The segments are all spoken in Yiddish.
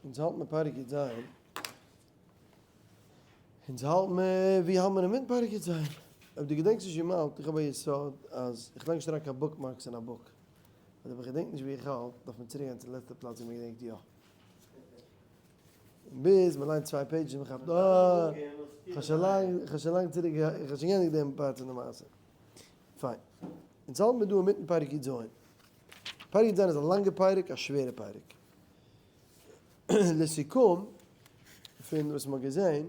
אונז האלט מיר פרק י ז, אונז האלט מיר, ווי האלט מיר אינמיטן פרק י ז? אויב דו געדענקסט נישט ווי מ'האלט, איך האב א יסוד אז איך לייג נישט אריין קיין bookmarks אין א book, ווייל אויב איך געדענק נישט ווי איך האלט, דארף מען צוריק גיין צו די לעצטע פלאץ ווי מ'געדענקט יא. און ביז מ'ליינט צוויי pages און מ'כאפט אה, כ'האב שוין לאנג, כ'האב שוין לאנג צוריק, איך האב שוין געענדיגט דעם part פון די מעשה. פיין. אונז האלט מיר דא אינמיטן פרק י ז. פרק י ז איז א לאנגע פרק, א שווערע פרק. לסיכום פון וואס מ'האט געזען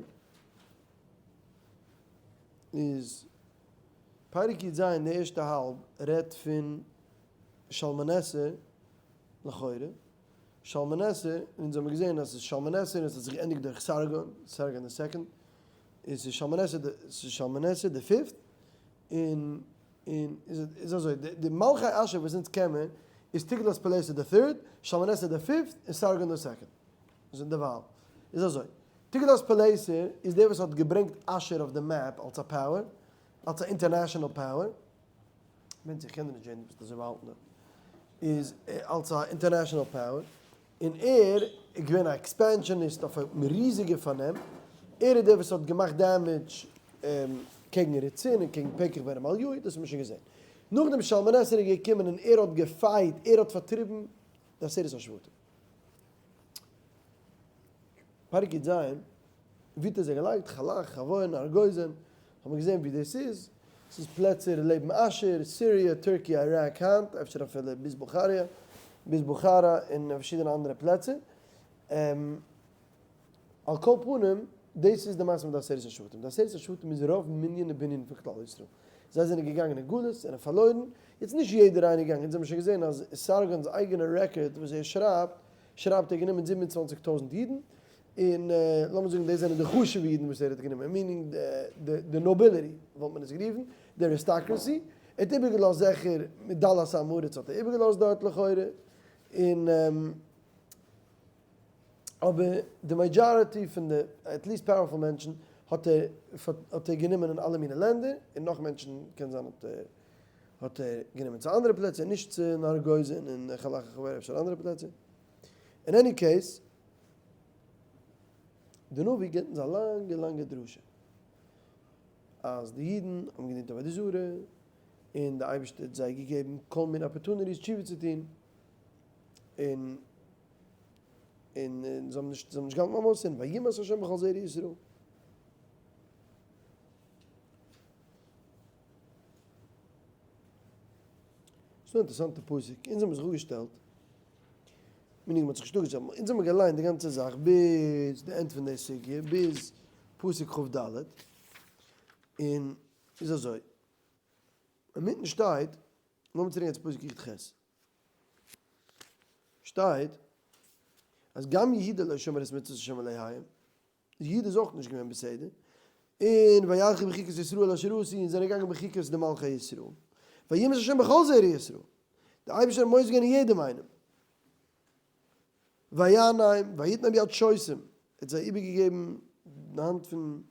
איז פרק י ז די ערשטע האלב רעדט פון שלמנעסער לכאורה, שלמנעסער, אונז האבן געזען אז ס'איז שלמנעסער און ס'האט זיך געענדיגט דורך סרגון, סרגון די second, און ס'איז שלמנעסער די, ס'איז שלמנעסער די fifth, און און איז אזוי, די מלכי אשור וואס אונז קען מיר, איז תגלת פלאסר די third, שלמנעסר די fifth, און סרגון די second. איז דערווייל איז אזוי, תגלת פלאסר איז דער וואס האט געברענגט אשור אויף די map אלס א power, אלס א international power, ווענדט זיך, קען דיר נישט זען דו ביסט אזוי באהאלטן דארט, איז אלס א international power, און ער איז געווען א expansionist אויף א ריזיגע פארנעם, ער איז דער וואס האט געמאכט damage קעגן רצין און קעגן פקח בן רמליהו, דאס האט מען שוין געזען. נאכדעם שלמנעסר איז געקומען און ער האט געפייט, ער האט פארטריבן די עשרת השבטים. פרק י ז, ווי האט ער זיי געלייגט? חלח, חבור, נהר גוזן, האט מען געזען ווי דאס איז, ס'איז פלעצער לעבן אשור, סיריע, טערקי, איראק היינט, אפשר אפילו ביז בוכאריא, ביז בוכארא און פארשידענע אנדערע פלעצער. על כל פנים, דאס איז די מעשה מיט די עשרת השבטים. די עשרת השבטים איז רוב מנין ובנין פון כלל ישראל. זיי זענען געגאנגען אין גלות, זענען פארלוירן. יעצט נישט יעדער איינער געגאנגען, אונז האבן שוין געזען אז סרגון'ס אייגענע record וואס ער שרייבט, שרייבט ער גענומען 27 טויזנט אידן, און לאמיר זאגן דאס זענען די חשוב'ע אידן וואס ער האט גענומען, meaning די nobility וואלט מען עס גערופן, די aristocracy, ער האט איבערגעלאזט זעכער מיט דלת עם הארץ האט ער איבערגעלאזט דארט לכאורה, און אבער די majority פון די at least powerful מענטשן האט ער האט ער גענומען אין אלע מיני לענדער, און נאך מענטשן קען זיין האט ער האט ער גענומען צו אנדערע פלעצער, נישט צו נהר גוזן און חלח וחבור אפשר אנדערע פלעצער. אין any case, די נביא גיבט אונז א לאנגע לאנגע דרשה אז די אידן האבן געדינט עבודה זרה און די אייבערשטער האט זיי געגעבן כל מיני opportunities תשובה צו טון און און זיי האבן נישט זיי האבן נישט געהאלטן ביים אויסהערן וימאס השם בכל זרע ישראל. ס'איז דא אינטערעסאנטע פסוק, אונז האבן זיך אפגעשטעלט meaning מ'האט זיך נישט אפגעשטעלט, אונז האבן געליינט די גאנצע זאך ביז די end פון די סוגיא, ביז פסוק כ ד, און איז אזוי, אינמיטן שטייט, לאמיר צוריק גיין צו פסוק י ח, שטייט אז גם יהודה לא שמר את מצות השם אלהיהם, יהודה איז אויך נישט געווען בסדר, און וילכו בחוקות ישראל אשר עשו, און זענען געגאנגען בחוקות די מלכי ישראל, וימאס השם בכל זרע ישראל, די אייבערשטער האט מואס געווען אין יעדעם איינעם, ויענם ויתנם ביד שושים, ער האט זיי איבערגעגעבן אין די האנט פון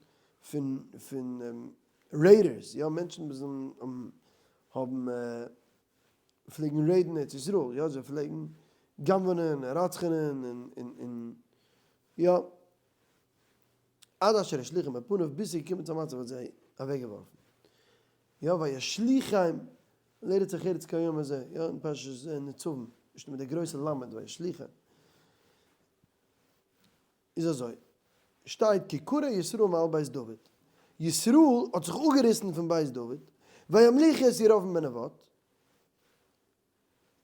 פון פון raiders, יא מענטשן וואס האבן פלעגן raid ן ארץ ישראל, יא זיי פלעגן גנב'נען און רצח'נען און און יא, עד אשר השליכם מפניו ביז ס'איז געקומען צו א מצב האט זיי אוועקגעווארפן, יא וישליכם לארץ אחרת כהיום הזה, יא אין פרשת נצבים, נישט מיט די גרויסע למד וישליכם, איז אזוי, שטייט כי קרע ישראל מעל בית דוד, ישראל האט זיך אפגעריסן פון בית דוד, וימליכו את ירבעם בן נבט,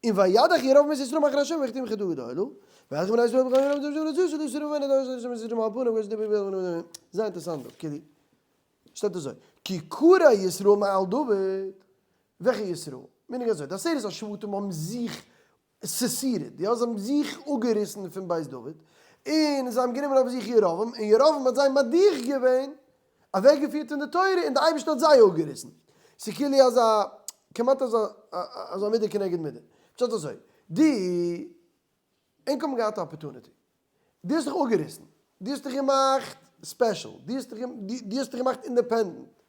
און וידח ירבעם את ישראל מאחר השם ויחטאו חטאה גדולה, וילכו בני ישראל בכל יום זייער אינטערעסאנט דא, כאילו, שטייט אזוי, כי קרע ישראל מעל דוד, וועלכע ישראל? meaning אזוי, די עשרת השבטים האבן זיך seceded, יא, זיי האבן זיך אפגעריסן פון בית דוד, און זיי האבן גענומען אויף זיך ירבעם, און ירבעם האט זיי מדיח געווען, אוועקגעפירט פון די תורה, און די אייבערשטער האט זיי אפגעריסן. ס'איז כאילו אזא, כמעט אזא, אזא מידה כנגד מידה. פשט אזוי, די, ענק האבן געהאט א opportunity, דו האסט דיך אפגעריסן, דו האסט דיך געמאכט special, דו האסט דיך געמאכט independent.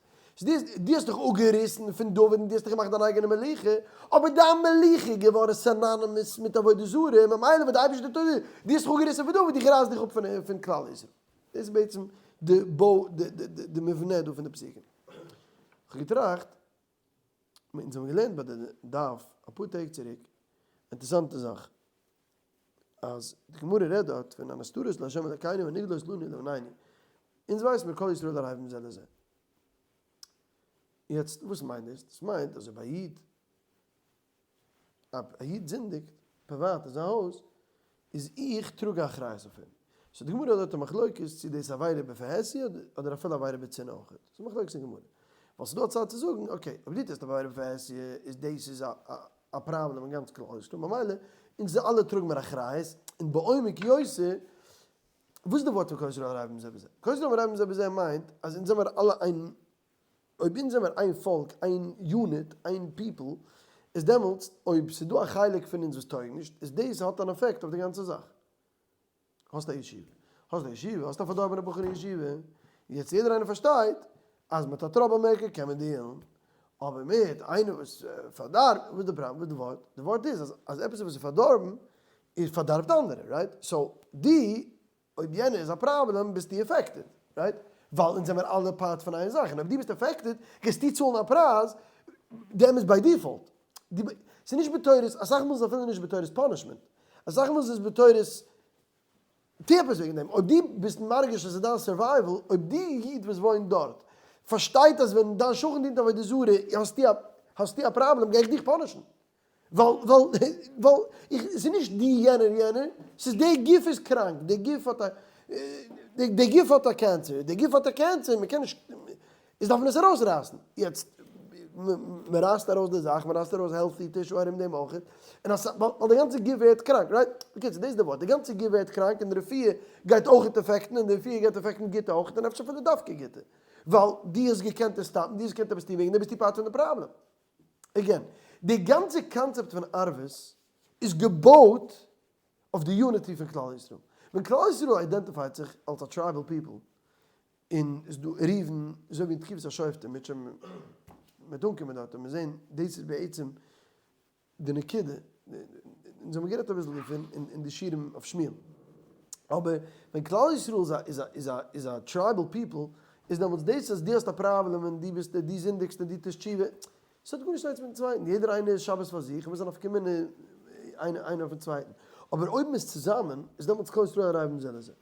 דו האסט דיך אפגעריסן פון דוד און דו האסט דיך געמאכט דיין אייגענע מלוכה, אבער דיין מלוכה איז געווארן synonymous מיט עבודה זרה, ממילא וועט די אייבערשטער טון, דו האסט דיך אפגעריסן פון דוד, איך רייס דיך אפ פון כלל ישראל. דאס איז בעצם די בוי, די מבנה דא פון די פסוקים. איך האב געטראכט, אונז האבן געלערנט ביי די דף אפאר טעג צוריק, אינטערעסאנטע זאך, אז די גמרא רעדט דארט פון הנסתרות לה' אלקינו ונגלות לנו ולבנינו, אונז ווייסן מיר כל ישראל ערבים זה לזה. יעצט וואס מיינט דאס? דאס מיינט אז אויב א איד א איד זינדיגט פריוואט אין זיין הויז, איז איך טראג א אחריות אויף אים. so די גמרא האט דארט א מחלוקת צו דאס עבירה בפרהסיא אדער אפילו עבירה בצנעה אויך. ס'איז א מחלוקת אין גמרא. ווייל ס'איז דא א צד צו זאגן, okay, אויב דו טוסט עבירה בפרהסיא איז דאס איז א פראבלעם אין גאנץ כלל ישראל, ממילא אונז אלע טראגן מיר אחריות, און בעומק יותר, וואס איז די ווארט פון כל ישראל ערבים זה בזה? כל ישראל ערבים זה בזה מיינט אז אונז זעמער אלע איין, אויב אונז זעמער איין פאלק, איין unit, איין people, איז דעמאלטס אויב ס'איז דא א חלק פון אונז וואס טויג נישט, איז דאס האט אן עפעקט אויף די גאנצע זאך. האסט א ישיבה, האסט א ישיבה, האסט א פארדארבענע בחור אין ישיבה, יעצט יעדער איינער פארשטייט אז מיט א trouble maker קען מען deal ן, אבער מיט איינער וואס פארדארבט, וואס איז די פראבלעם, וואס איז די ווארט? די ווארט איז אז עפעס וואס איז פארדארבן איז פארדארבט אנדערע, right? so דו, אויב יענער איז א פראבלעם ביסטו affected, right? ווייל אונז זעמיר אלע part פון איין זאך, און אויב דו ביסט affected גייסטו צאלן א פרייז, דעם איז by default. ס'איז נישט בתורת, אסאך מאל איז אפילו נישט בתורת punishment, אסאך מאל איז עס בתורת טו עפעס וועגן דעם, אויב דו ביסט מרגיש אז ס'איז דיין survival, אויב די איד וואס וואוינט דארט פארשטייט אז ווען דיין שכן דינט עבודה זרה האסטו א פראבלעם גיי איך דיך punish ן, ווייל ווייל ווייל איך ס'איז נישט די יענער יענער, ס'איז די גוף איז קראנק, די גוף האט א די גוף האט א cancer, די גוף האט א cancer, מ'קען נישט, איז דארף מען עס ארויסרייסן, יעצט מ'רייסט ארויס די זאך, מ'רייסט ארויס healthy tissue ארום דעם אויך, און אז ווייל די גאנצע גוף ווערט קראנק, right? בקיצור דאס איז די ווארט, די גאנצע גוף ווערט קראנק און די רפואה גייט אויכעט affect ן, און די רפואה גייט affect ן גוטע אויכעט און אפשר אפילו דווקא גוטע, ווייל דו האסט געקענט עס stop ן, דו האסט געקענט עפעס טון וועגן דעם ביסטו part פון די פראבלעם. again, די גאנצע קאנצעפט פון ערבות איז געבויט אויף די unity פון כלל ישראל. ווען כלל ישראל identify ט זיך אלס א tribal people, און איז דא ראובן, אזוי ווי אין תקופת השופטים, מ'וועט שוין מ'וועט אנקומען דארט און מיר זעהן דאס איז בעצם די נקודה, אונז האבן גערעדט אביסל דערפון אין די שיעורים אויף שמואל, אבער ווען כלל ישראל איז א איז א איז א איז א tribal people, איז דעמאלטס דאס אז דו האסט א פראבלעם און דו ביסט דו זינדיגסט און דו טוסט תשובה, עס האט גארנישט איינס מיטן צווייטן, יעדער איינער איז שבת פאר זיך און מיר זענען נפקא מינה איינער איינער אויפן צווייטן, אבער אויב מען איז צוזאמען איז דעמאלטס כל ישראל ערבים זה לזה.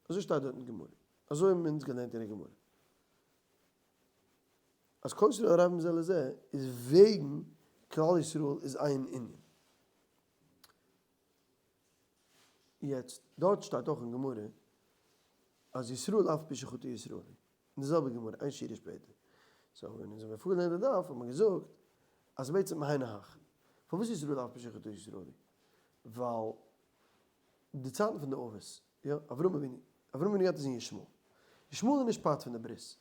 אזוי שטייט דארט אין גמרא, אזוי האבן אונז געלערנט אין די גמרא. אז כל ישראל ערבים זה לזה איז וועגן כלל ישראל איז איין ענין. יעצט דארט שטייט אויך אין גמרא אז ישראל אף פי שחטא ישראל הוא, אין די זעלבע גמרא איין שורה שפעטער. so ווען אונז האבן פארגעלערנט די דף האט מען געזאגט אז בעצם היינו הך. פארוואס ישראל אף פי שחטא ישראל הוא? ווייל די צייטן פון די אבות, יא, אברהם אבינו, אברהם אבינו געהאט א זון ישמעאל, ישמעאל איז נישט part פון די ברית,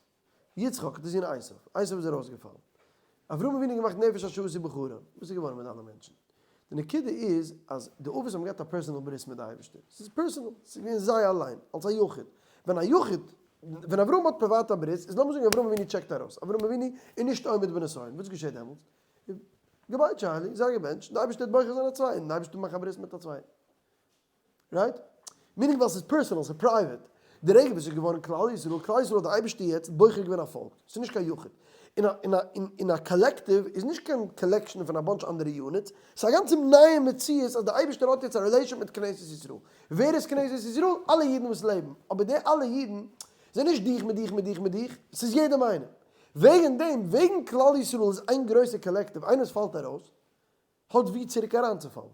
יצחק האט א זון עשיו, עשיו איז ארויסגעפאלן, אברהם אבינו האט געמאכט נפש אשר עשו בחרן, וואס איז געווארן מיט אלע מענטשן? די נקודה איז אז די אבות האבן געהאט א personal ברית מיט די אייבערשטער, ס'איז personal, ס'איז געווען זיי אליין, אלס א יחיד, ווען א יחיד, ווען אברהם האט פריוואט א ברית, איז לאמיר זאגן אברהם אבינו check ט ארויס, אברהם אבינו איז נישט עומד בנסיון, וואס געשעט דעמאלטס? goodbye Charlie, זיי געבענטשט, די אייבערשטער וועט בוחר זיין א צווייטן, די אייבערשטער וועט מאכן א ברית מיט א צווייטן. right? meaning ווייל ס'איז personal, ס'איז private. די רגע וואס ס'איז געווארן כלל ישראל, כלל ישראל האט די אייבערשטער יעצט בוחר געווען א פאלק, ס'איז נישט קיין יחיד. אין א אין א אין א collective איז נישט קיין collection פון א bunch אנדערע units, ס'איז א גאנצע נייע מציאות אז די אייבערשטער האט יעצט א relation מיט כנסת ישראל. ווער איז כנסת ישראל? אלע אידן וואס לעבן. אבער די אלע אידן זענען נישט דיך מיט דיך מיט דיך מיט דיך, ס'איז יעדעם איינעם. וועגן דעם, וועגן כלל ישראל איז איין גרויסע collective, איינער וואס פאלט ארויס, האט ווי צוריק אריינצופאלן,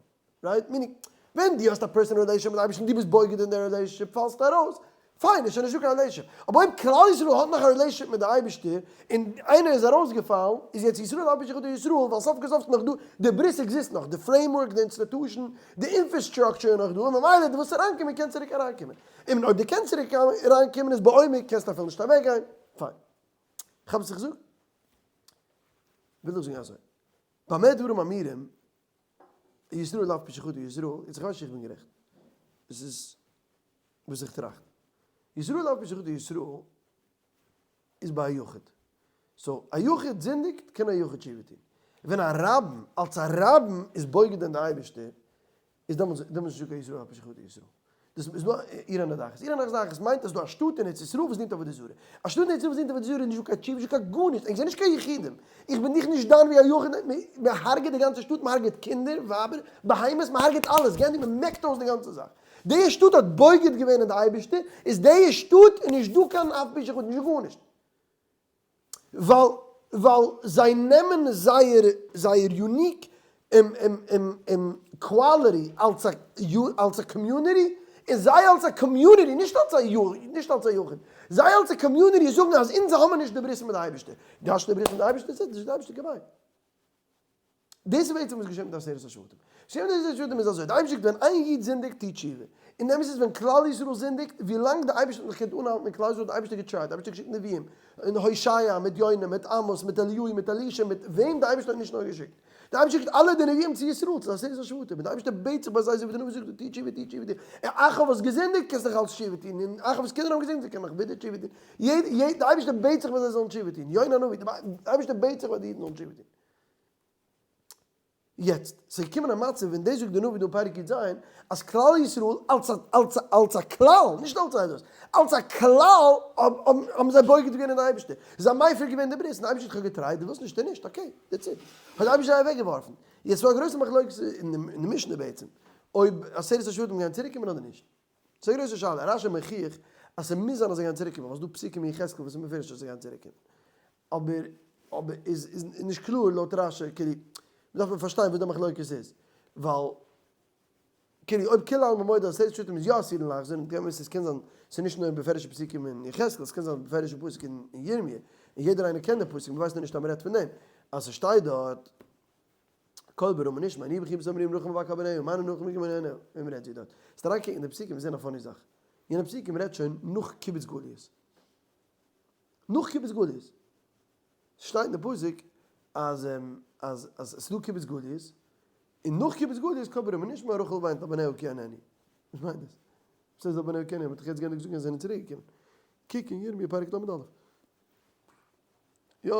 right? meaning, ווען דו האסט א personal relationship מיט אייבערשטן, דו ביסט בוגד אין די relationship, פאלסטו ארויס, פיין, איז שוין נישטא קיין relationship. אבער אויב כלל ישראל האט נאך א relationship מיט די אייבערשטער, און איינער איז ארויסגעפאלן, איז יעצט ישראל אף פי שחטא ישראל, ווייל סוף כל סוף איז נאך דא, די ברית exist נאך, די framework, די institution, די infrastructure איז נאך דא, און ממילא דו ווילסט אריינקומען קענסט צוריק אריינקומען. און אויב דו קענסט צוריק אריינקומען איז בעומק, קענסטו אפילו נישט אוועקגיין, פיין. כאפסט וואס איך זאג? וויל איך זאגן אזוי, במה דברים אמורים, ישראל אף פי שחטא ישראל, יעצט איך ווייס נישט איך בין גערעכט, עס איז וואס איך טראכט, ישראל אף פי שחטא ישראל. איז ביי א יחיד. So א יחיד זינדיגט קען א יחיד תשובה טון. ווען א רבים אלס א רבים איז בוגד אין די אייבערשטער איז דעמאלטס דעמאלטס נישטא קיין ישראל אף על פי שחטא ישראל. דאס איז נאר עיר הנידחת. עיר הנידחת מיינט אז ס'דא א שטאט אין ארץ ישראל וואס דינט עבודה זרה. א שטאט אין ארץ ישראל וואס דינט עבודה זרה איז נישטא קיין תשובה נישטא קיין גארנישט. ענק זענען נישט קיין יחידים. איך בין דיך נישט דן ווי א יחיד. מען הרג'עט די גאנצע שטאט, מען הרג'עט קינדער, ווייבער, בהמות, מען הרג'עט אלעס. גענדיגט, מען מעקט אויס די גאנצע זאך. די שטאט האט בוגד געווען אין די אייבערשטער, איז די שטאט איז נישט דא קיין אף פי שחטא, נישט דא גארנישט. ווייל ווייל זיי נעמען זייער זייער unique quality אלס א אלס א community, און זיי אלס א community, נישט אלס א נישט אלס א יחיד, זיי אלס א community זאגן אז אונז האבן נישט די ברית מיט די אייבערשטער. דו האסט נישט די ברית מיט די אייבערשטער, איז נישט די אייבערשטער געמיינט. דאס איז בעצם וואס געשעט מיט עשרת השבטים. געשעט מיט עשרת השבטים איז אזוי, די אייבערשטער זאגט ווען איין איד זינדיגט טו תשובה. און די אמת איז ווען כלל ישראל זינדיגט, ווי לאנג די אייבערשטער האט נאך געקענט אנהאלטן אין כלל ישראל האט די אייבערשטער גע try ט, די אייבערשטער האט געשיקט נביאים, און הושע, מיט יונה, מיט עמוס, מיט אליהו, מיט אלישע, מיט וועם די אייבערשטער האט נישט נאר געשיקט. די אייבערשטער שיקט אלע די נביאים צו ישראל, צו עשרת השבטים, און די אייבערשטער בעט זיך ביי זיי אזוי ווי די נביא זאגט, טו תשובה, טו תשובה, טו. און אחאב האסט געזינדיגט קענסט נאך אלץ תשובה טון, און אחאב'ס קינדער האבן געזינדיגט זיי קענען נאך ווידער תשובה טון. יעדע, יעדע, די אייבערשטער בעט זיך ביי זיי זאלן תשובה טון. יונה הנביא, די אייבערשטער בעט זיך ביי די אידן זאלן תשובה טון. יעצט, ס'איז געקומען א מצב, און דאס זאגט דער נביא דא אין פרק י"ז, אז כלל ישראל אלס א, אלס א, אלס א כלל, נישט אלס עדות, אלס א כלל האבן זיי בוגד געווען אין די אייבערשטער, זיי האבן מפר געווען די ברית, און די אייבערשטער האט כ'האב גע try ט, דו ווילסט נישט, נישט, okay, that's it. האט די אייבערשטער זיי אוועקגעווארפן. יעצט ס'דא א גרויסע מחלוקת אין די משנה בעצם, אויב עשרת השבטים גייען צוריקקומען אדער נישט. ס'איז א גרויסע שאלה, רש"י מוכיח אז ס'מוז זיין אז זיי גייען צוריקקומען, ווייל ס'דא פסוקים אין יחזקאל וואס איז מפורש אז זיי גייען צוריקקומען. אבער אבער איז איז נישט קלאר לויט רש"י, כאילו, דארף מען פארשטיין וואס די מחלוקת איז, ווייל כאילו אויב כולי עלמא מודה אז עשרת שבטים איז יא עתידין לחזור, און באמת עס קען זיין ס'איז נישט נאר בפירוש'ע פסוקים אין יחזקאל, עס קען זיין בפירוש'ע פסוק אין ירמי', און יעדער איינער קען די פסוק, מ'ווייסט נאר נישט אז מ'רעדט פון דעם, אז ס'שטייט דארט. קול ברמה נשמע, אני בכי בשמים רחל מבכה על בניה, מה ננוח מכם עננה, וועם רעדט זי דארט? זאלסט אריינקוקן אין די פסוקים און זען א funny זאך. יענע פסוקים רעדט שוין נאך קיבוץ גליות. נאך קיבוץ גליות. ס'שטייט אין די פסוק אז אז אז ס'איז דא קיבוץ גליות, און נאך קיבוץ גליות קול ברמה נשמע רחל וויינט על בניה כי איננו. וואס מיינט דאס? וואס הייסט על בניה כי איננו? מ'האט דאך יעצט געענדיגט זאגן אז זיי זענען צוריק געקומען. קוק אין ירמיה פרק ל"א. יא,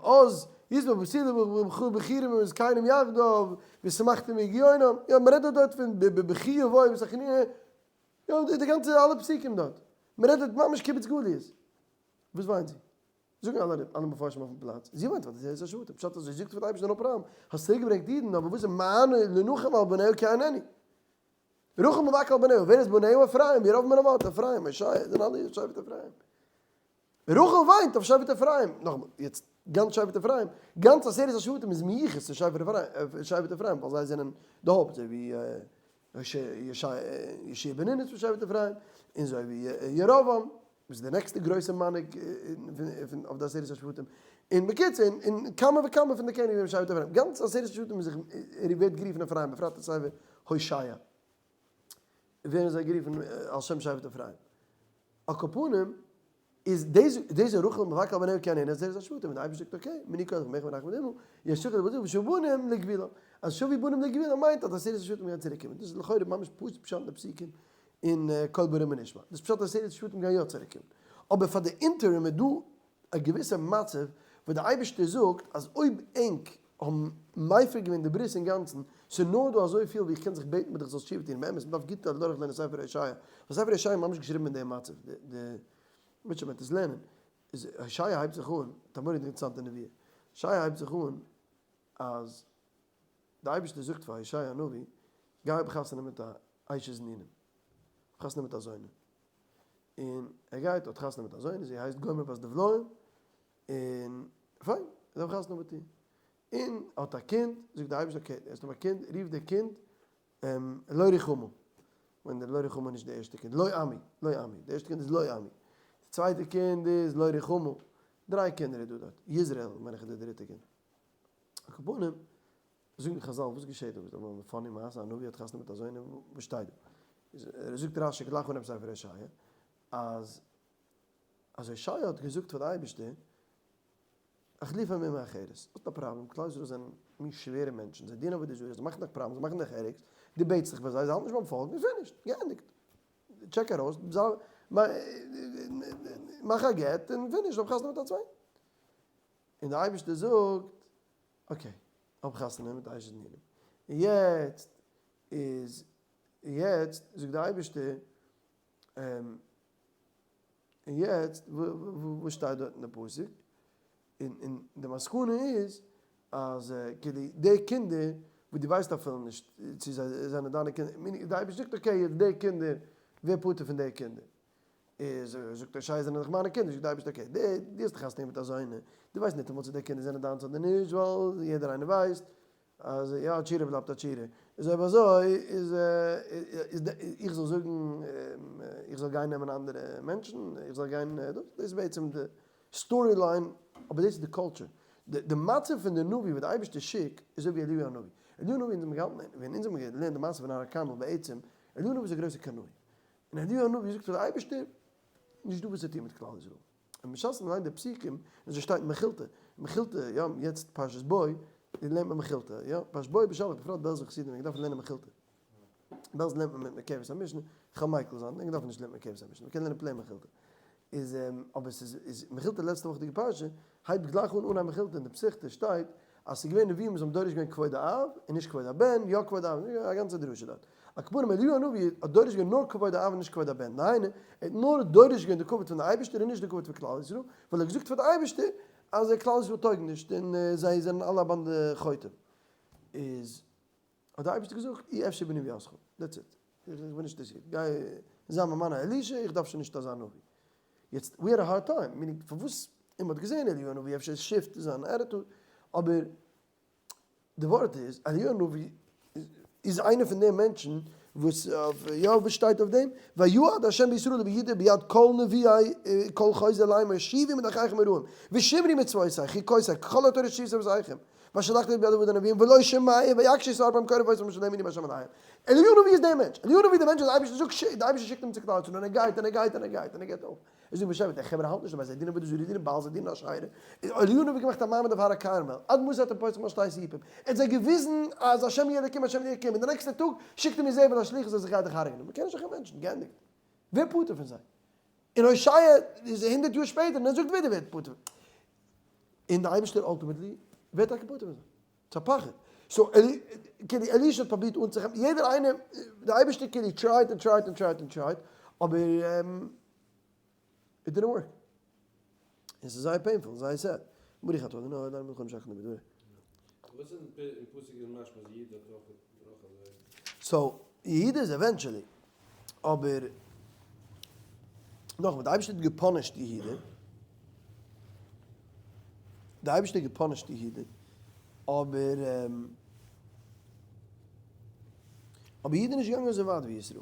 אז יזמר בתולה ובכו בכירים ובזקנים יחדיו, ושמחתם בהגיונם, יא, מען רעדט דארט פון בכי יבוא ובתחנוני, יא, די גאנצע אלע פסוקים דארט, מען רעדט דארט ממש קיבוץ גליות. וואס וויינט זי? זאגן אלע אלע מפרשים אויפן פלאץ, זי וויינט פאר די עשרת השבטים, פשט אזוי זאגט פאר די אייבערשטער no problem, האסט צוריק געברענגט אידן, אבער וואס איז מה לנחם על בניה כי איננו? רחל מבכה על בניה, ווער איז בניה? אפרים, ירבעם בן נבט, אפרים, הושע, זענען אלע שבט אפרים. רחל וויינט אויף שבט אפרים, נאכאמאל, יעצט גאנץ שבט אפרים, גאנץ עשרת השבטים איז מיוחס צו שבט אפרים, ווייל זיי זענען די הויפט, אזוי ווי יהושע בן נון איז פון שבט אפרים, און אזוי ווי ירבעם, וואס איז די נעקסטע גרויסע מנהיג אויף די עשרת השבטים, און בקיצור, און כמה וכמה פון די קעניגן פון שבט אפרים, גאנץ עשרת השבטים איז זיך, ווערט גערופן אפרים, בפרט אין ספר הושע, ווערן זיי גערופן על שם שבט אפרים. על כל פנים, איז דאס דאס רחל מבכה על בניה כי איננו עשרת השבטים, און די אייבערשטער זאגט okay, מני כח מח מנחם דעמו, יששכר דבוז ושבו בנים לגבולם, אז שובו בנים לגבולם מיינט אז עשרת השבטים גייען צוריק קומען, דאס איז לכאורה ממש פשוט פשט אין די פסוקים אין קול ברמה נשמע, דאס פשט אז עשרת השבטים גייען יא צוריק קומען, אבער פאר די interim איז דא א געוויסע מצב וואס די אייבערשטער זאגט אז אויב ענק האבן מפר געווען די ברית אינגאנצן, ס'איז נאר דא אזויפיל ווי איך קען זיך בעטן מיט דיך זאלסט תשובה טון, באמת מ'דארף גוט אדורכלערנען ספר הושע, ווייל ספר הושע איז ממש געשריבן אין דעם מצב, די די מוטשע מען עס לערנען, איז הושע הייבט זיך אן, מיט א מורא'דיג אינטערעסאנטע נבואה, הושע הייבט זיך אן אז די אייבערשטער זאגט פאר הושע הנביא, גיי האב חתונה מיט א אשת זנונים, האב חתונה מיט א זונה, און ער גייט האט חתונה מיט א זונה, זי הייסט גומר בת דבליים, און פיין, ער האט חתונה מיט איר, און האט א קינד, זאגט דער אייבערשטער okay, האסט האבן א קינד, רוף די קינד לא רוחמה, מיין דער לא רוחמה איז נישט די ערשטע קינד, לא עמי, לא עמי, די ערשטע קינד איז לא עמי, די צווייטע קינד איז לא רוחמה, דריי קינדער איז דא דארט, יזרעאל מיין איך איז די דריטע קינד. על כל פנים, זאגן חזל, וואס געשעט דא? וואס איז א funny מעשה, א נביא האט חתונה מיט א זונה, וואס שטייט דא? זאגט רשי גלייך אנהייב ספר הושע, אז אז הושע האט געזאגט פאר די אייבערשטער, החליפם באומה אחרת, האסט א פראבלעם, כלל ישראל זענען מין שווערע מענטשן, זיי דינען עבודה זרה, זיי מאכן דיך פראבלעם, זיי מאכן דיך ערגס, דו בעטסט זיך ביי זיי, זיי האלטן נישט ביים פאלגן, און finished, געענדיגט, טשעק ארויס, מאך א גט און finish, האב חתונה מיט א צווייטן. און דער אייבערשטער זאגט, okay, האב חתונה מיט אשת נעורים. און יעצט איז, יעצט זאגט דער אייבערשטער, און יעצט וואס שטייט דארט אין די פסוק? און די מסקנא איז אז כאילו די קינדער וואס דו ווייסט אפילו נישט צו זיי זענען דיינע קינדער, meaning די אייבערשטער זאגט okay יעצט די קינדער, ווער פטור פון די קינדער? איז זאגט ער זיי זענען דאך מיינע קינדער, זאגט די אייבערשטער okay, דו האסט חתונה מיט אזוינע, דו ווייסט ניטאמאל צו די קינדער זענען דיינס אדער נישט, ווייל יעדער איינער ווייסט אז יא א תשירה בלייבט א תשירה, איז אויב אזוי איז איז איך זאל זאגן איך זאל גיין נעמען אנדערע מענטשן, איך זאל גיין דאס, דאס איז בעצם די story line, אבער דאס איז די culture, די מצב פון די נביא וואס די אייבערשטער שיקט איז אזוי ווי אליהו הנביא, אליהו הנביא אונז האבן געהאלטן ווען אונז האבן געלערנט די מעשה פון הר הכרמל בעצם, אליהו הנביא איז א גרויסער קנאי, און אליהו הנביא זאגט פאר די אייבערשטער נישט דא וואס צו טון מיט כלל ישראל. און בשעת מען ליינט די פסוקים, און אזוי שטייט אין מכילתא, מכילתא, יא, יעצט פרשת בא, לערנט מען מכילתא, יא, פרשת בא בשלח, בפרט בעלזער חסידים, מען דארף לערנען מכילתא. בעלז לערנט מען מיט מקבת המשנה, כ'וועל מיקל זיין, מען דארף נישט לערנען מקבת המשנה, מען קען לערנען plain מכילתא. איז, אבער ס'איז, איז מכילתא לעצטע וואכעדיגע פרשה, הייבט גלייך אן אן א מכילתא אין די פתיחתא שטייט, אז ס'איז געווען נביאים וואס האבן דורש געווען כבוד האב און נישט כבוד הבן, יא כבוד האב, א גאנצע דרשה דארט. על כל פנים אליהו הנביא האט דורש געווען נאר כבוד האב און נישט כבוד הבן, דהיינו, ער האט נאר דורש געווען די כבוד פון די אייבערשטער און נישט די כבוד פון כלל ישראל, ווייל ער האט געזאגט פאר די אייבערשטער אז כלל ישראל טויג נישט און זיי זענען אלע א באנדע חוטאים. איז האט די אייבערשטער געזאגט אי אפשי בנבואתך, that's it, איך בין נישט אינטערעסירט, גיי זיי ממנה אלישע, איך דארף שוין נישט אזא נביא. יעצט, we had a hard time, meaning פארוואס, און מ'האט געזען אליהו הנביא אפשר shift זיין attitude, אבער די ווארט איז, אליהו הנביא איז איינער פון די מענטשן וואס יא, וואס שטייט אויף דעם? ויעד ה' בישראל וביהודה ביד כל נביאי כל חוזה לאמור שובו מדרכיכם הרעים ושמרו מצוותי חוקותי ככל התורה אשר ציוויתי אבותיכם ואשר שלחתי ביד עבדי הנביאים ולא שמעו ויקשו את ערפם בקרב אותם אשר לא האמינו בה' אלהיהם. אליהו הנביא איז דער מענטש! אליהו הנביא איז דער מענטש וואס דער אייבערשטער זאגט, דער אייבערשטער שיקט אים צו כלל ישראל און ער גייט און ער גייט און ער גייט און ער געבט אויף. ער זאגט באשעפער, די חברה האלטן נישט דערביי, זיי דינען עבודה זרה, זיי דינען בעל, זיי דינען אשרה. אליהו הנביא האט געמאכט א מעמד אויף הר הכרמל, עד מתי אתם פוסחים על שתי סעיפים. ער האט זיי געוויזן אז השם הוא אלוקים השם הוא אלוקים, און די נעקסטע טאג שיקט אים איזבל א שליחות אז איך גיי דיך הרג'נען. מען קען נישט אזעלכע מענטשן, געענדיגט. ווער פטור פון זיי? און הושע איז הונדערט יאר שפעטער און ער זאגט ווידער ווערט פטור. און די אייבערשטער ultimately ווערט טאקע פטור פון זיי. ס'איז א פחד. so כאילו אלישע האט פרובירט אנצוכאפן יעדער איינער, די אייבערשטער כאילו tried און tried און tried און tried, אבער it didn't work. און ס'איז זייער painful, זייער sad. ברוך אתה אדוני אלוהינו מלך העולם שהכל נהיה בדברו. וואס איז אין פסוק איז משמע אז יהודה האט אויך אזוי. so יהודה איז eventually, אבער נאכאמאל, די אייבערשטער האט גע punish ט יהודה, די אייבערשטער האט גע punish ט יהודה, אבער אבער יהודה איז נישט געגאנגען אזוי ווייט ווי ישראל.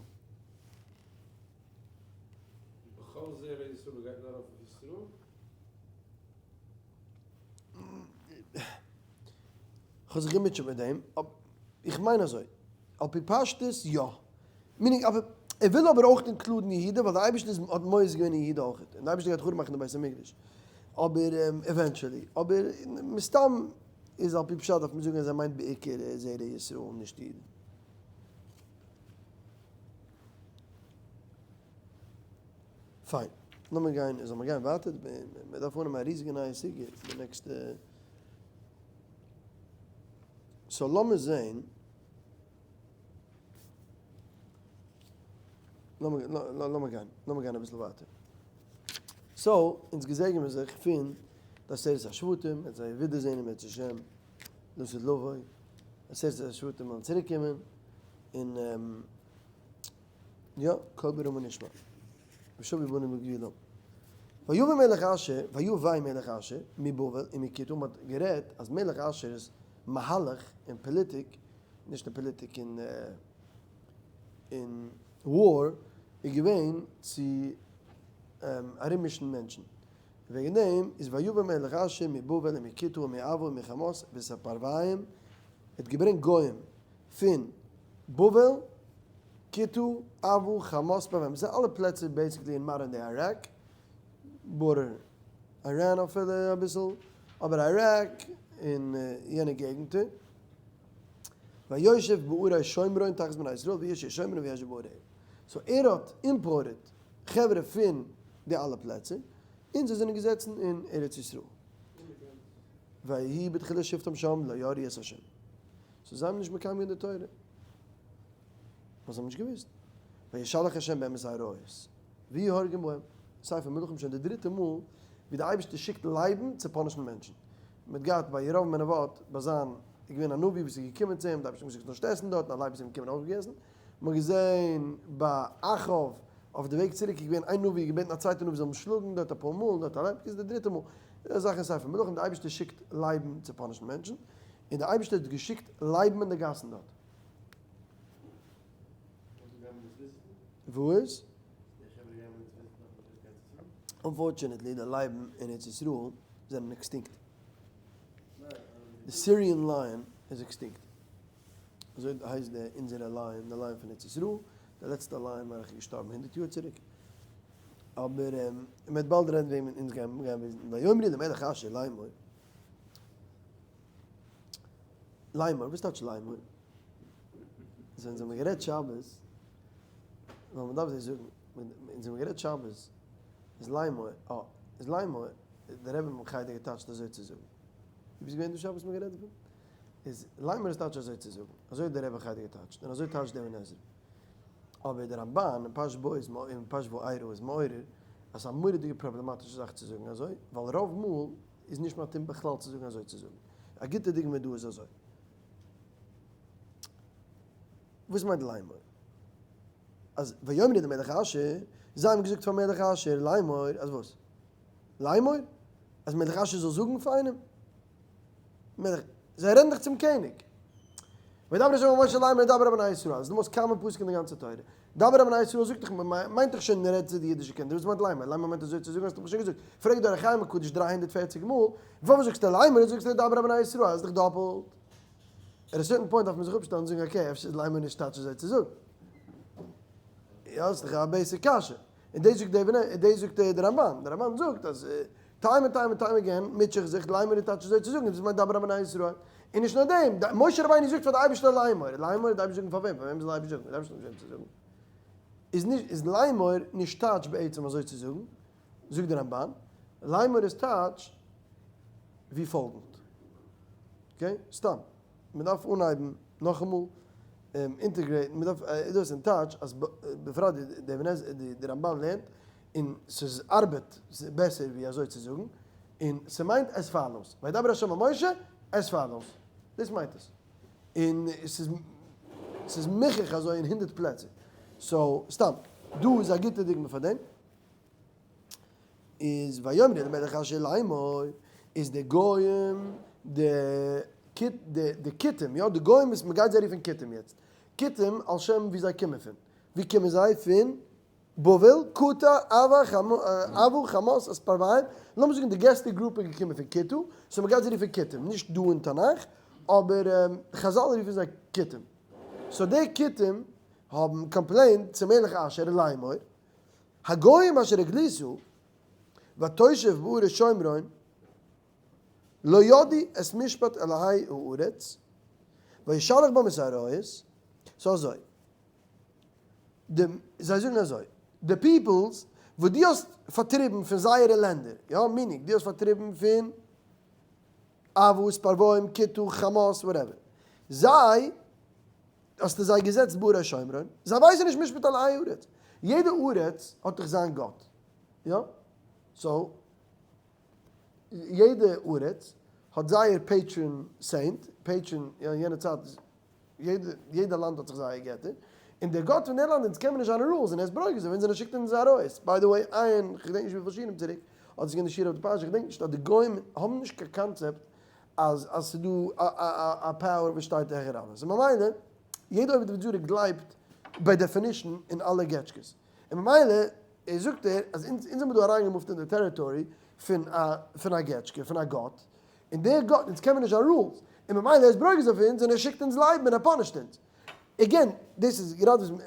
בכל זרע ישראל גייט נאר אויף ישראל? כ'האב זיך געמוטשעט מיט דעם, איך מיין אזוי, על פי פשטות יא, meaning אבער ער וויל אבער אויך include ן יהודה ווייל די אייבערשטער איז האט מואס געווען אין יהודה אויך, און די אייבערשטער גייט חרוב מאכן די בית המקדש, אבער eventually, אבער מסתם איז על פי פשט דארף מען זאגן אז ער מיינט בעיקר זרע ישראל נישט אידן. פיין, לאמיר גיין, זאל מען גיין ווייטער? מען דארף אננעמען א ריזיגע נייע סוגיא די נעקסטע, so לאמיר זעהן, לאמיר גיין, לאמיר גיין אביסל ווייטער. so, אונז געזעגענען מיר זיך פון די עשרת השבטים, מ'וועט זיי ווידערזעהן אם ירצה השם, לעתיד לבוא, עשרת השבטים וועלן צוריק קומען, און יא, קול ברמה נשמע, ושבו בנים לגבולם. ויבא מלך אשור, ויבא מלך אשור, מבבל ומכותה, מ'האט גערעדט אז מלך אשור'ס מהלך אין פאליטיק, נישט אין פאליטיק אין אין war, איז געווען צו ארוממישן מענטשן. וועגן דעם איז ויבא מלך אשור מבבל ומכותה ומעוה ומחמת וספרוויים, ער האט געברענגט גוים פון בבל, כותה, עוה, חמת, ספרוויים, דאס זענען אלע פלעצער basically אין modern day Iraq, border Iran אפילו אביסל, אבער איראק און יענע געגנטער. ויושב בערי שומרון תחת בני ישראל וישי שומרון וישב בעריה. so ער האט imported חברה פון די אלע פלעצער. און זיי זענען געזעצן אין ארץ ישראל. ויהי בתחילת שבתם שם לא יראו את ה'. so זיי האבן נישט מקיים געווען די תורה. ווייל זיי האבן נישט געוואוסט. וישלח ה' בהם את האריות. ויהרגום בהם. ספר מלכים שוין די דריטע מאל ווי די אייבערשטער שיקט לייבן צו punish ן מענטשן. מען האט געהאט ביי ירבעם בן נבט ביי זיין איז געווען א נביא וואס איז געקומען צו אים, די אייבערשטער האט געזאגט זאלסט נישט עסן דארט, און א לייב איז אים געקומען און אויפגעגעסן. מען האט געזען ביי אחאב אויף די וועג צוריק איז געווען איין נביא געבעטן א צווייטע נביא זאל אים שלאגן דארט אפאר מאל, דארט א לייב, איז די דריטע מאל. די זאך אין ספר מלכים, די אייבערשטער שיקט לייבן צו punish ן מענטשן, און די אייבערשטער האט געשיקט לייבן אין די גאסן דארט. וואס? Unfortunately די לייבן אין ארץ ישראל זענען extinct. די Syrian lion איז extinct. אזוי הייסט די אונזערע lion, די lion פון ארץ ישראל, די לעצטע lion וועלכע איז געשטארבן 100 יאר צוריק. אבער מען וועט באלד רעדן וועמען אונז גייען גיין וויזיטן. ויאמרו למלך אשור לאמור. לאמור, וואס טייטש לאמור? אונז האבן גערעדט שבת, ווייל מען דארף זיי זאגן, אונז האבן גערעדט שבת, איז לאמור, אה, איז לאמור, דער רבי האט חדר געטייטשט אזוי צו זאגן. דו ביסט געווען דא שבת מ'האט גערעדט דערפון? איז לאמור איז טייטש אזוי צו זאגן, אזוי האט דער רבי חדר געטייטשט, און אזוי טייטשט דער אבן עזרא. אבער דער רמבן אין פרשת בא איז אין פרשת וארא איז מעורר אז ס'איז א מורא'דיגע פראבלעמאטישע זאך צו זאגן אזוי, ווייל רוב מאל איז נישט מתאים בכלל צו זאגן אזוי צו זאגן. א גוטע דוגמא דא איז אזוי. וואס מיינט לאמור? אז ויאמרו למלך אשור, זיי האבן געזאגט פאר מלך אשור לאמור, אז וואס? לאמור? אז מלך אשור זאל זאגן פאר איינעם? מלך, זיי רעדן דאך צום קעניג. וידבר ה' אל משה לאמר דבר אל בני ישראל, אז דו מוזט קאמען פסוק אין די גאנצע תורה. דבר אל בני ישראל זאגט דאך, מיינט דאך שוין רעדט צו די אידישע קינדער, וואס מיינט לאמר? לאמר מיינט אזוי צו זאגן, האסט דאך שוין געזאגט. פרעגט דער אור החיים הקדוש 340 מאל, פארוואס זאגסטו לאמר און זאגסטו דבר אל בני ישראל, איז דאך דאפלט. at a certain point דארף מען זיך אפשטעלן און זאגן okay, אפשר איז לאמר נישט טייטש אזוי צו זאגן. יא, ס'איז דאך א basic קשיא. און דאס זאגט דער און דאס זאגט דער רמבן. דער רמבן זאגט אז time and time and time again מוטשע איך זיך לאמר איז טייטש אזוי צו זאגן, דאס מיינט דבר אל בני ישראל. און נישט נאר דעם, משה רבינו זאגט פאר די אייבערשטער לאמר, לאמר די אייבערשטער זאגן פאר וועם? פאר וועם זאל די אייבערשטער זאגן? די אייבערשטער האט נישט וועם צו זאגן. איז נישט, איז לאמר נישט טייטש בעצם אזוי צו זאגן, זאגט דער רמבן, לאמר איז טייטש ווי פאלגנד. Okay, סתם. מען דארף אנהייבן נאכאמאל integrate ן, מען דארף דאס אין טייטש אז בפרט די רמבן לערנט און ס'איז ארבעט בעסער ווי אזוי צו זאגן, און ס'מיינט as follows, וידבר ה' אל משה as follows, דאס מיינט עס, און ס'איז ס'איז מוכרח אזוי אין 100 פלעצער, so סתם, דא איז א גוטע דוגמא פאר דעם. איז ויאמרו למלך אשור לאמור, איז די גוים די די כותים, יא די גוים וואס מ'גייט זיי רופן כותים יעצט, כותים על שם ווי זיי קומען פון, ווי קומען זיי פון? בבל, כותה, עוה, חמת, ספרוויים, לאמיר זאגן די גרעסטע גרופע איז געקומען פון כותה, so מ'גייט זיי רופן כותים, נישט דא אין תנך, אבער חזל רופן זיי כותים. so די כותים האבן complained צו מלך אשור לאמור, הגוים אשר הגליתו ותושב בערי שומרון לא ידעו את משפט אלהי הארץ וישלח בם את האריות, so אזוי, די, זיי זאגן אזוי, די peoples וואס דו האסט פארטריבן פון זייערע לענדער, יא, meaning, דו האסט פארטריבן פון עוה, ספרווים, כותה, חמת, whatever, זיי האסטו זיי געזעצט בערי שומרון, זיי ווייסן נישט משפט אלהי הארץ, יעדע ארץ האט דאך זיין גאט, יא? so יעדע ארץ האט זייער patron saint, patron, יא אין יענע צייט יעדע יעדע לאנד האט זיך זייער געטער, און דער גאט פון דער לאנד אונז קען מיר נישט זיינע rules און ער איז ברוגז אויף אונז און ער שיקט אונז ארויס, by the way איין כ'געדענק נישט וויפיל שיעורים צוריק האט עס געווען די שיעור אויף די פרשה, כ'געדענק נישט אז די גוים האבן נישט קיין קאנצעפט אז אז ס'איז דא א א א power וואס שטייט העכער אלעס, און ממילא יעדע עובד עבודה זרה גלייבט by definition אין אלע געטשקעס, און ממילא זאגט ער אז אונז אונז האבן דא אריינגעמופט אין די territory פון א פון א געטשקע פון א גאט, און דער גאט אונז קען מיר נישט זיין rules, און ממילא ער איז ברוגז אויף אונז און ער שיקט אונז לייבן און ער punish ט אונז. Again, דאס איז גראדע וואס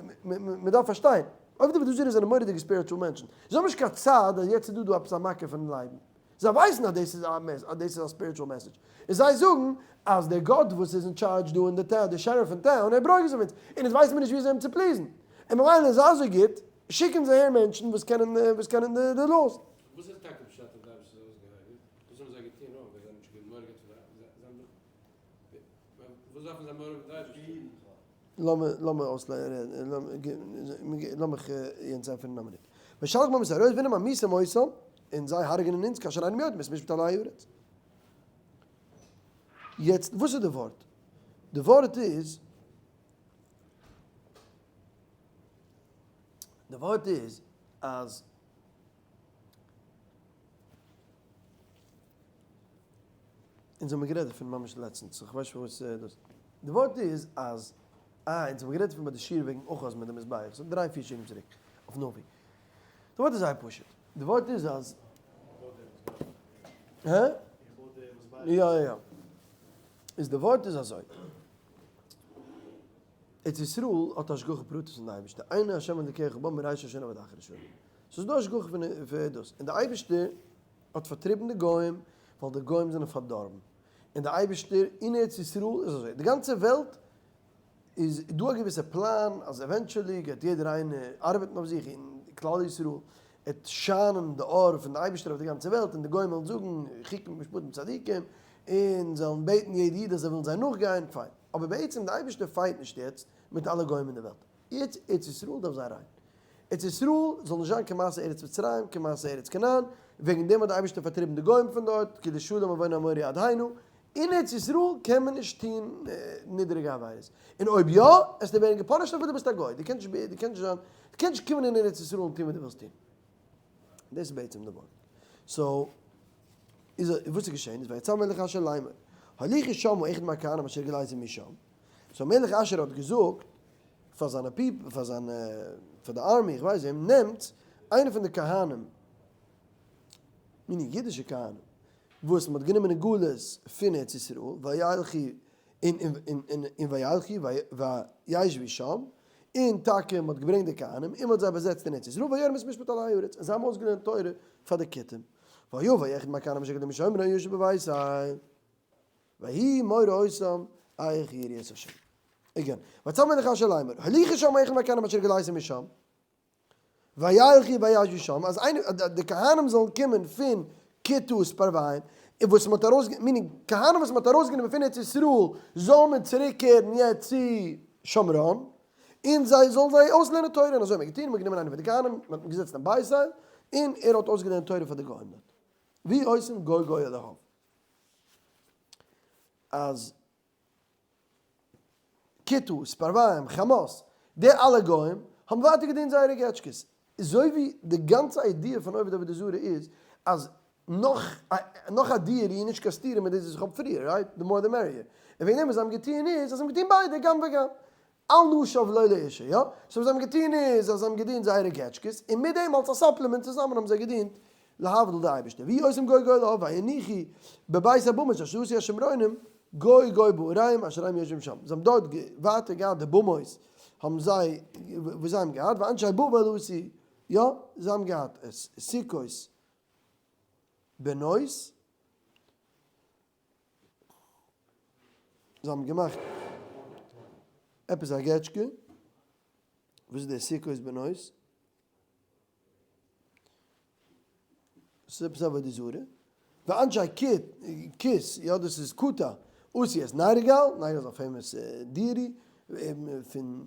מ'דארף פארשטיין, עובדי עבודה זרה זענען מורא'דיגע spiritual מענטשן, זיי האבן נישט קיין צד אז יעצט איז דא דא עפעס א מכה פון לייבן, זיי ווייסן אז דאס איז א mess, אז דאס איז א spiritual message, און זיי זאגן אז דער גאט וואס איז אין טשארדזש דא אין די town, דער שעריף אין town, ער ברוגז אויף אונז, און אונז ווייסן מיר נישט ווי אזוי אים צו please ן, און ממילא איז אזוי גוט, שיקן זיי אהער מענטשן וואס קענען וואס קענען די laws. וואס איז טאקע פשט? וואס דארפן זיי מורא האבן פון די אייבערשטער? לאמיר אויסלערנען, לאמיך יענץ ענטפערן אין א מינוט. ושלח בם את האריות והנה ממיתים אותם, און זיי הרג'נען אונז כאשר אינם יודעים את משפט עלי הארץ. יעצט וואס איז די ווארט? די ווארט איז, די ווארט איז אז אונז האבן גערעדט דערפון ממש לעצטנס, איך ווייס נישט פארוואס דאס. די ווארט איז אז, אה, אונז האבן גערעדט דערפון ביי די שיעור וועגן אחז מיט די מזבח, ס'איז דריי פיר שיעורים צוריק, אויף נביא. די ווארט איז זייער פשוט. די ווארט איז אז. הא? יא יא יא. איז די ווארט איז אזוי. ארץ ישראל האט השגחה פרטית פון די אייבערשטער, עיני השם אלוקיך בה מראש השנה ועד אחרית שנה. ס'איז דא השגחה פון דאס, און די אייבערשטער האט פארטריבן די גוים ווייל די גוים זענען פארדארבן, און די אייבערשטער אין ארץ ישראל איז אזוי, די גאנצע וועלט איז דא א געוויסע פלאן אז eventually גייט יעדער איינער ארבעטן אויף זיך און כלל ישראל וועט שיינען די אור פון די אייבערשטער אויף די גאנצע וועלט און די גוים וועלן זאגן חוקים משפטים צדיקים און זיי וועלן בעטן יעדע איד אז זיי ווילן זיי נאכגיין, פיין. אבער בעצם די אייבערשטער fight נישט יעצט מיט אלע גוים אין די וועלט, יעצט ארץ ישראל דארף זיין ריין, ארץ ישראל זאל נישט זיין כמעשה ארץ מצרים כמעשה ארץ כנען, וועגן דעם האט די אייבערשטער פארטריבן די גוים פון דארט, כי לשלום עוון האמורי עד הנה, אין ארץ ישראל קען מען נישט טון נידעריגע עבירות, און אויב יא, עסטו ווערן גע punish ט אפילו דו ביסט א גוי, דו קענסט נישט דו קענסט נישט זיין, דו קענסט נישט קומען אין ארץ ישראל און טון וואס דו ווילסט טון. דאס איז בעצם די ווארט. so, איז וואס איז געשען איז ויצו מלך אשור לאמר, הוליכו שמה אחד מהכהנים אשר הגליתם משם, so מלך אשור האט געזאגט פאר זיינע people, פאר זיינע, פאר די army, איך ווייס וועם, נעמט איינער פון די כהנים, meaning אידישע כהנים, וואס מען האט גענומען אין גלות פון ארץ ישראל, וילכו און וילכו וישבו שם, און טאקע מען האט געברענגט די כהנים און מען האט זיי באזעצט אין ארץ ישראל, ויורם את משפט עלי הארץ, און זיי האבן אויסגעלערנט תורה פאר די כותים. ויבא אחד מהכהנים אשר הגלו משומרון וישב בבית אל, ויהי מורא אותם איך יראו את השם. Again, ויצו מלך אשור לאמר, הוליכו שמה אחד מהכהנים אשר הגליתם משם, וילכו וישבו שם, אז איינער, די כהנים זאלן קומען פון כותה ופרוויים, און וואס מ'האט ארויס, meaning, כהנים וואס מ'האט ארויסגענומען פון ארץ ישראל, זאל מען צוריק קערן יעצט צו שומרון, און זיי זאלן זיי אויסלערנען תורה, און אזוי האט מען געטון, מ'האט גענומען איינעם פון די כהנים, מ'האט אים געזעצט אין בית אל, און ער האט אויסגעלערנט תורה פאר די גוים דארט. ויהי אותם גוי גוי אלהיו. אז כותה, ספרוויים, חמת, די אלע גוים האבן ווייטער געדינט זייערע געטשקעס. אזוי ווי די גאנצע idea פון עובד עבודה זרה איז אז נאך נאך א deity איז נישט קיין סתירה מיט דאס וואס איך האב פריער, right? The more the merrier. און וועגן דעם וואס זיי האבן געטוען איז אז זיי האבן געטון ביידע, גם וגם. אל נא שב לא לאישה, יא? so וואס זיי האבן געטון איז אז זיי האבן געדינט זייערע געטשקעס, און מיט דעם אלס א supplement צוזאמען האבן זיי געדינט להבדיל די אייבערשטער. ויהי אותם גוי גוי אלהיו ויניחו בבית הבמות אשר עשו השומרונים גוי גוי בעריהם אשר הם יושבים שם. זיי האבן דארט ווייטער געהאט די במות האבן זיי וואס זיי האבן געהאט ואנשי בבל עשו יא זיי האבן געהאט סוכות בנות זיי האבן געמאכט עפעס א געטשקע, וואס איז די סוכות בנות? ס'איז עפעס עבודה זרה. ואנשי כות, יא דאס איז כותה, עשו את נרגל, נרגל איז א famous deity פון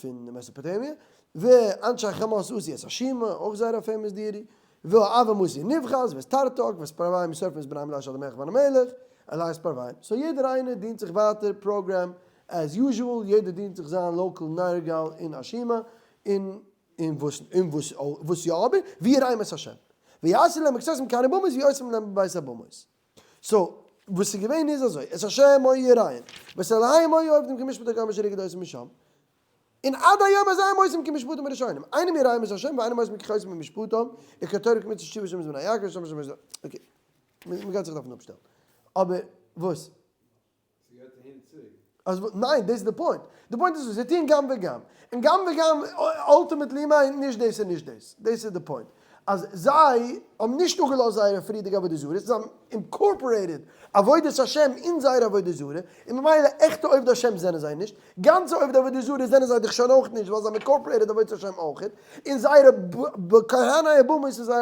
פון מעסאפאטאמיע, ואנשי חמת עשו את אשימה, אויך זייער א famous deity, והעוים עשו נבחז, ואת תרתק, ואת פרוויים שורפים את בניהם באש על המזבח המלך, אלהי ספרוויים. so יעדער איינער דינט זיך ווייטער program as usual, יעדער דינט זיך זיין local נרגל און אשימה, און און וואס און וואס וואס יא אבער, ויראום את השם. ויעשו להם מקצתים כהני במות ויעשו להם בבית הבמות. so, וואס איז געווען איז אזוי, את השם היו יראים, ואת אלהיהם היו עובדים כמשפט הגוים אשר הגלה אותם משם, און עד היום הזה הם עושים כמשפטם הראשונים, אינם יראים את השם ואינם עושים כחותם במשפטם, וכתורה כמצות תשובה שם זמן היעקב שם שם שם, okay, מ'גייט זיך דארפן אפשטעלן. אבער וואס? ס'גייט אהין צוריק. אז ניין, דאס איז די point. די point איז וואס זיי טוען גם וגם. און גם וגם ultimately מיינט נישט דאס און נישט דאס. דאס איז די point. אז זיי האבן נישט אפגעלאזט זייערע פריערדיגע עבודה זרות, זיי האבן incorporated עבודת השם אין זייער עבודה זרה, און ממילא עכטע עובדי השם זענען זיי נישט, גאנצע עובדי עבודה זרה זענען זיי דאך שוין אויך נישט ווייל זיי האבן incorporated עבודת השם אויך, און זייערע כהני הבמות איז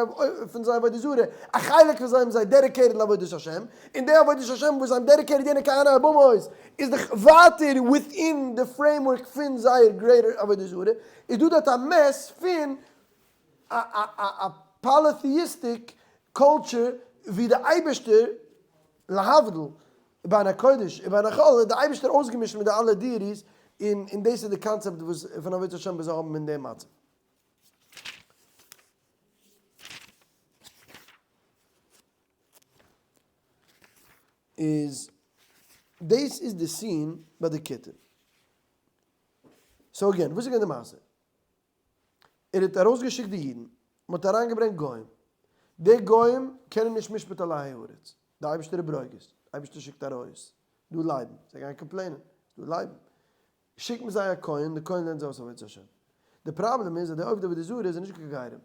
פון זייער עבודה זרה, א חלק פון זיי האבן זיי dedicated לעבודת השם, און די עבודת השם וואס זיי האבן dedicated יענע כהני הבמות איז דאך ווייטער within די framework פון זייער greater עבודה זרה, איז דא דארט א mess פון א polytheistic culture ווי די אייבערשטער להבדיל בין הקודש ובין החול איז די אייבערשטער אויסגעמישט מיט די אלע deities און דאס איז די קאנצעפט וואס פון עבודת השם וואס זיי האבן אין דעם מצב. איז דאס איז די scene ביי די כותים. So again, וואס איז געווען די מעשה? ער האט ארויסגעשיקט די אידן, מען האט אריינגעברענגט גוים, די גוים קענען נישט משפט אלהי הארץ, די אייבערשטער איז ברוגז, די אייבערשטער שיקט ארויס דא לייבן, זיי גייען complain ען, ס'איז דא לייבן, שיקט מען זיי א כהן, די כהן לערנט זיי אויס עבודת השם, די פראבלעם איז אז די עובדי עבודה זרה זענען נישט קיין גרים,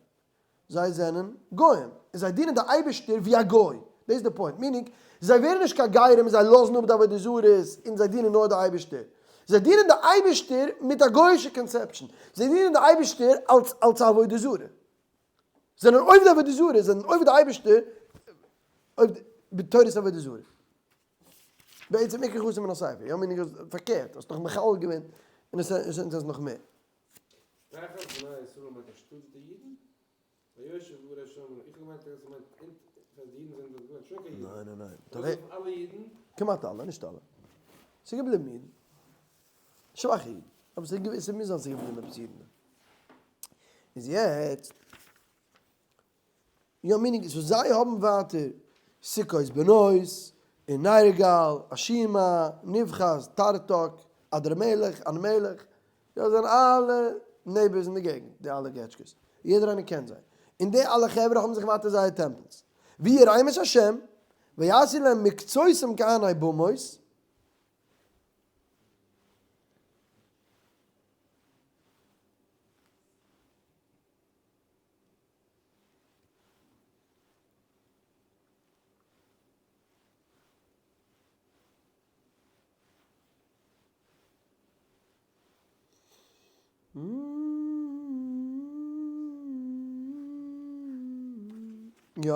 זיי זענען גוים, און זיי דינען די אייבערשטער ווי א גוי, דאס איז די point, meaning, זיי ווערן נישט קיין גרים און זיי לאזן אפ די עבודה זרות און זיי דינען נאר די אייבערשטער, זיי דינען די אייבערשטער מיט א גוי'אישע conception, זיי דינען די אייבערשטער אלס אלס א עבודה זרה, זיי זענען עובדי עבודה זרה, זיי זענען עובד די אייבערשטער בתורת עבודה זרה. בעצם עיקר חסר מן הספר, יא meaning אז פארקערט, האסט דאך מחלל געווען און עס איז נאך מער. תחת בני ישראל מיינט א שטאט די אידן? ויושב בארץ שם, איך האב געמיינט אז עס מיינט אז די אידן זענען דארט געווען, שוין קיין אידן. ניין ניין ניין. אויסער פון אלע אידן? כמעט אלע, נישט אלע. ס'איז געבליבן אידן. שוואכע אידן. אבער ס'איז מוז זיין ס'איז געבליבן עפעס אידן דארט. איז יעצט. יא meaning so זיי האבן ווייטער סוכות בנות, און נרגל, אשימה, נבחז, תרתק, אדרמלך, אנמלך, יא זענען אלע neighbors אין די געגנט, די אלע געטשקעס, יעדער איינער קען זיי, און די אלע חברה האבן זיך ווייטער זייער temples, ויראום את השם, ויעשו להם מקצותם כהני במות. יא.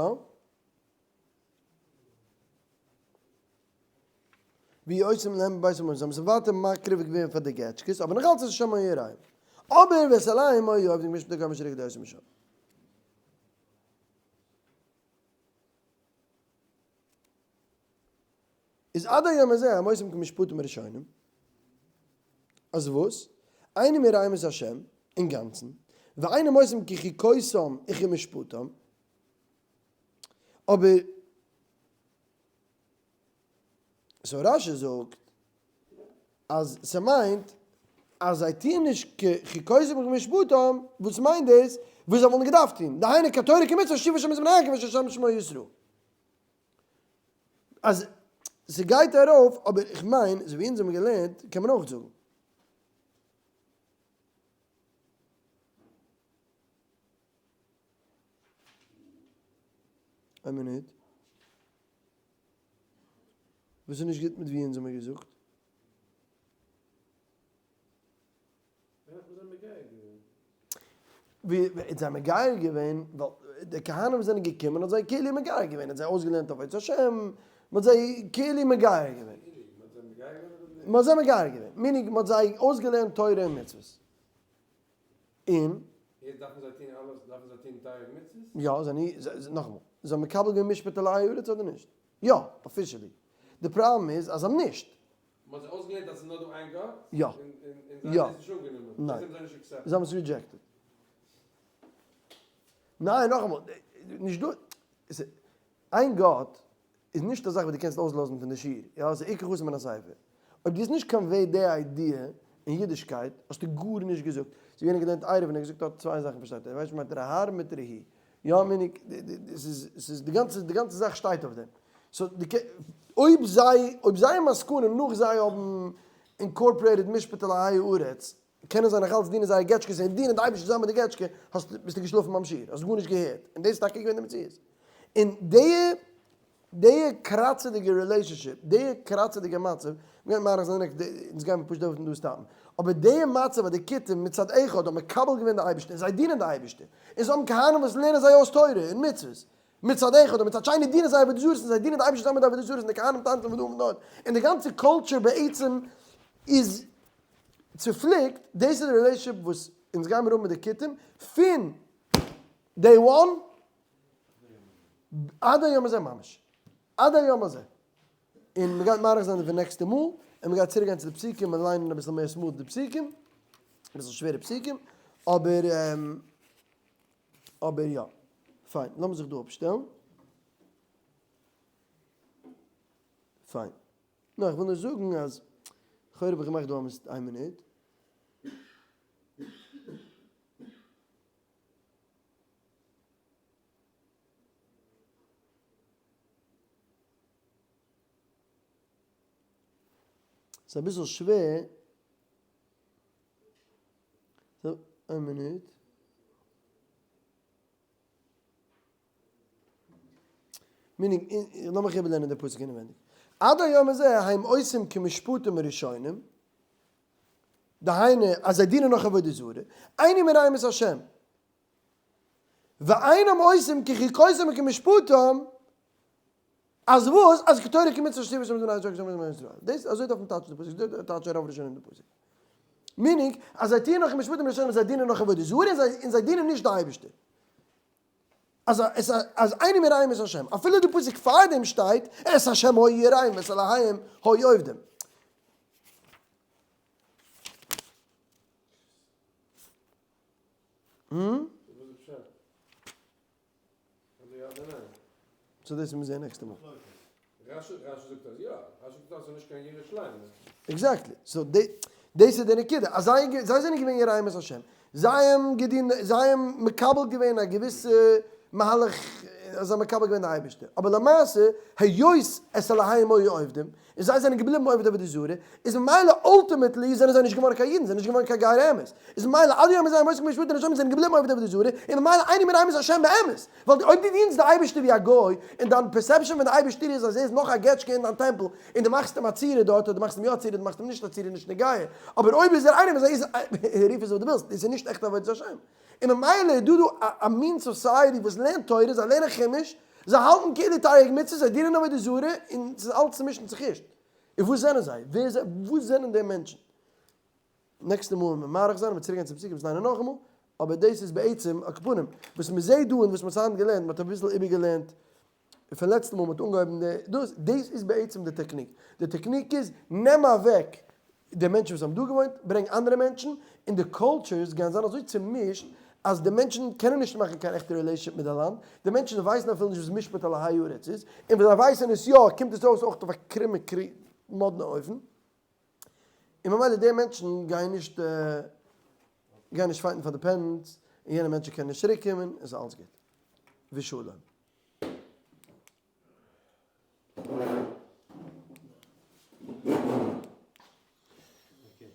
ווי עושים להם בבית המקדש, זיי האבן זיך ווייטער מקריב געווען פאר די געטשקעס, אבער נאך אלץ איז שם היראים. אבער ואת אלהיהם היו עובדים כמשפט הגוים אשר הגדיל אותם משם. איז עד היום הזה הם עושים כמשפטים הראשונים, אז וואס? אינם יראים את השם, אינגאנצן, ואינם עושים כחוקותם וכמשפטם, אבער so רש"י זאגט אז ס'מיינט אז זיי טוען נישט כחוקותם וכמשפטם, וואס מיינט דאס? וואס זיי וואלטן געדארפט טון, דהיינו כתורה כמצוה שיבה שם זמן יעקב אשר שם שמו ישראל. אז ס'גייט ארויף, אבער איך מיין, אזוי ווי אונז האבן געלערנט, קען מען אויך זאגן. איין מינוט. וואס איז נישט גוט מיט ווי אונז האמיר געזאגט? ווי אונז האמיר מגייר געווען, ווייל די כהנים וואס זענען געקומען האט זיי כאילו מגייר געווען, האט זיי אויסגעלערנט עבודת השם, מען האט זיי כאילו מגייר געווען. מען האט זיי מגייר געווען, meaning מען האט זיי אויסגעלערנט תורה און מצוות. און. יעצט דארפן זיי טון אלעס, דארפן זיי טון תרי"ג מצוות? יא, זיי, נאכאמאל, זיי האבן מקבל געווען משפט אלהי הארץ אדער נישט? יא, officially. די פראבלעם איז אז זיי האבן נישט. מען האט זיי אויסגעלערנט אז עס איז נאר דא איין גאט? יא. און זיי האבן דאס נישט אנגענומען? ניין. דאס האבן זיי נישט accepted? זיי האבן עס rejected. ניין, נאכאמאל, נישט דא, איין גאט איז נישט א זאך וואס דו קענסט אויסלאזן פון די שיעור, יא, ס'איז עיקר חסר מן הספר. אויב דו האסט נישט conveyed די idea אין אידישקייט, האסטו גארנישט געזאגט. ס'איז געווען א געלערנט עירוב און ער האט געזאגט האט צוויי זאכן פארשטייט ער, ווייסט מיינט ר' אהרן מיט ר' הי. יא meaning, ס'איז ס'איז די גאנצע די גאנצע זאך שטייט אויף דעם. so אויב זיי אויב זייער מסקנא נאך זיי האבן incorporated משפט אלהי הארץ. קענען זיי נאכאלץ דינען זייער געטשקעס און דינען די אייבערשטער צוזאמען מיט די געטשקע, האסט ביסטו געשלאפן ביים שיעור, האסט גארנישט געהערט, און דאס איז טאקע געווען די מציאות. און די די קראצעדיגע relationship, די קראצעדיגע מצב, מ'גייט מאריך זיין נעקסט, אונז גיימיר פשוט דארטן דא stop ן, אבער די מצב אז די כותים מצד אחד האבן מקבל געווען די אייבערשטער און זיי דינען די אייבערשטער, און זיי האבן כהנים וואס לערנען זיי אויס תורה און מצוות, מצד אחד, און מצד שני דינען זיי עבודה זרות און זיי דינען די אייבערשטער צוזאמען מיט די עבודה זרות און די כהנים טאנצן פון דא און פון דארט, און די גאנצע culture בעצם איז צופליקט, דאס איז די relationship וואס אונז גיימיר האבן מיט די כותים פון day one עד היום הזה ממש, עד היום הזה, און מען גייט מאריך זיין דערפון נעקסטע מאל, און מען גייט צוריק גיין צו די פסוקים און ליינען אביסל מער smooth די פסוקים, אביסל שווערע פסוקים, אבער אבער יא, פיין, לאמיר זיך דא אפשטעלן. פיין. נאר איך וויל נאר זאגן אז, לכאורה האב איך געמאכט דא א mistake, איין מינוט. ס'איז אביסל שווער. איין מינוט. meaning, לאמיך איבערלערנען די פסוק אינעווייניג. עד היום הזה הם עושים כמשפטם הראשונים, דהיינו אז זיי דינען נאך עבודה זרה, אינם יראים את השם, ואינם עושים כחוקותם וכמשפטם, אז וואס? אז כתורה כמצוה שציוה השם את בני ישראל כשמות בני ישראל. דאס אזוי דארף מען טייטשן די פסוק, אזוי טייטשן רוב ראשונים די פסוק. meaning אז זיי טוען נאך משפטים ראשונים זיי דינען נאך עבודה זרה און זיי דינען נישט די אייבערשטער. אז אז אינם יראים את השם. אפילו די פסוק פארדעם שטייט את השם היו יראים ואת אלהיהם היו עובדים. so דאס מוז זען נעקסטע מאל. רשי זאגט אז יא, רשי זאגט אז ס'איז נישט קיין ירושלים. exactly. so דאס איז די נקודה. אז זיי זענען געווען יראים את השם. זיי האבן געדינט, זיי האבן מקבל געווען א געוויסע מהלך, אז זיי האבן מקבל געווען די אייבערשטער. אבער למעשה, היות את אלהיהם היו עובדים, און זיי זענען געבליבן עובד עבודה זרה, איז ממילא ultimately זענען זיי נישט געווארן קיין אידן, זענען נישט געווארן קיין גרי אמת. איז ממילא עד היום הזה הם עושים כמשפטם הראשונים זענען געבליבן עובד עבודה זרה, און ממילא אינם יראים את השם באמת. ווייל אויב דו דינסט די אייבערשטער ווי א גוי, און דיין perception פון די אייבערשטער איז אז ער איז נאך א געטשקע אין דיין טעמפל, און דו מאכסט אים א צורה דארט, אדער דו מאכסט אים יא א צורה, דו מאכסט אים נישט א צורה, נישט נוגע, אבער אויב איז ער איינער וואס איז, רוף עס וואס דו ווילסט, דאס איז נישט עכט עבודת השם. און ממילא איז דא דא א מין society וואס לערנט תורה, זיי לערנען חומש, זיי האלטן כאילו תרי"ג מצוות, זיי דינען עבודה זרה, און ס'איז אלץ צומישט און צוחישט. און וואס זענען זיי? ווער זענען, וואס זענען די מענטשן? נעקסטע מאל ווען מיר מאריך זיין און צוריק גיין צום פסוק און עס ליינען נאכאמאל, אבער דאס איז בעצם על כל פנים וואס מען זעט דא און וואס מען האט היינט געלערנט, מען האט אביסל איבערגעלערנט פון לעצטע מאל מען האט אנגעהויבן די דאס, דאס איז בעצם די technique, די technique איז נעם אוועק די מענטשן וואס האבן דא געוואוינט, ברענג אנדערע מענטשן, און די cultures גייען זיין אזוי צומישט אז די מענטשן קענען נישט מאכן קיין עכטע relationship מיט די לאנד, די מענטשן ווייסן אפילו נישט וואס משפט אלהי הארץ איז, און ווען זיי ווייסן עס יא קומט עס אויס אויך אויף א קרומע מאדנע אופן. און ממילא די מענטשן גייען נישט גייען נישט fight ן פאר independence, און יענע מענטשן קענען נישט צוריק קומען, איז אלעס גוט. ושלום.